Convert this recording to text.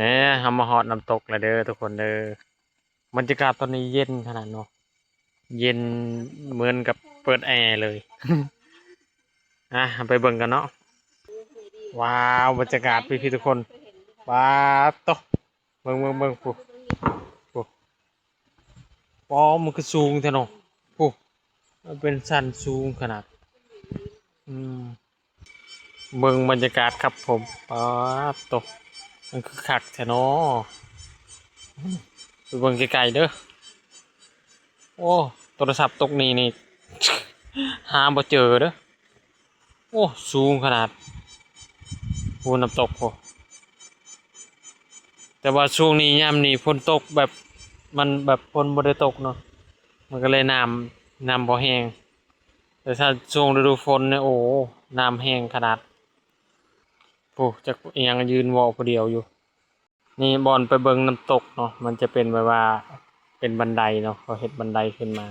ເອີ ເຮົາມາຮອດນ້ຳຕົກແລ້ວເດີທຸກຄົນເດີ. ບັນຍາກາດຕອນນີ້ເຢັນຂະໜາດເນາະ ເຢັນເໝືອນກັບເປີດແອເລີຍ. ອ່ະ ເຮົາໄປເບິ່ງກັນເນາະ. ວ້າວ ບັນຍາກາດພີ່ໆທຸກຄົນ. ປາດໂຕ ເບິ່ງໆໆ ພຸ້ນ ພຸ້ນ. ອໍ ມັນຄືສູງແທ້ເນາະ ພຸ້ນ ມັນເປັນຊັ້ນສູງຂະໜາດ. ອືມ ເບິ່ງບັນຍາກາດຄັບຜົມ. ປາດໂຕ ມັນຄືຄັກແທ້ເນາະ. ໄປເບິ່ງໃກ້ໆເດີ. ໂອ້ ໂທລະສັບຕົກນີ້ນີ້ ຫາບໍ່ເຈີເດີ. ໂອ້ ສູງຂະໜາດ ພູນ້ຳຕົກພຸ້ນ. ແຕ່ວ່າຊ່ວງນີ້ ຍາມນີ້ຝົນຕົກແບບ ມັນແບບຝົນບໍ່ໄດ້ຕົກເນາະ ມັນກໍເລີຍນ້ຳ ນ້ຳບໍ່ແຮງ. ແຕ່ຖ້າຊ່ວງລະດູຝົນນີ້ ໂອ້ ນ້ຳແຮງຂະໜາດ. ໂອ້ ຈັກອີ່ຫຍັງ ຢືນເວົ້າຜູ້ດຽວຢູ່. ນີ້ບ່ອນໄປເບິ່ງນ້ຳຕົກເນາະ ມັນຈະເປັນແບບວ່າເປັນບັນໄດເນາະ ເຂົາເຮັດບັນໄດຂຶ້ນມາ.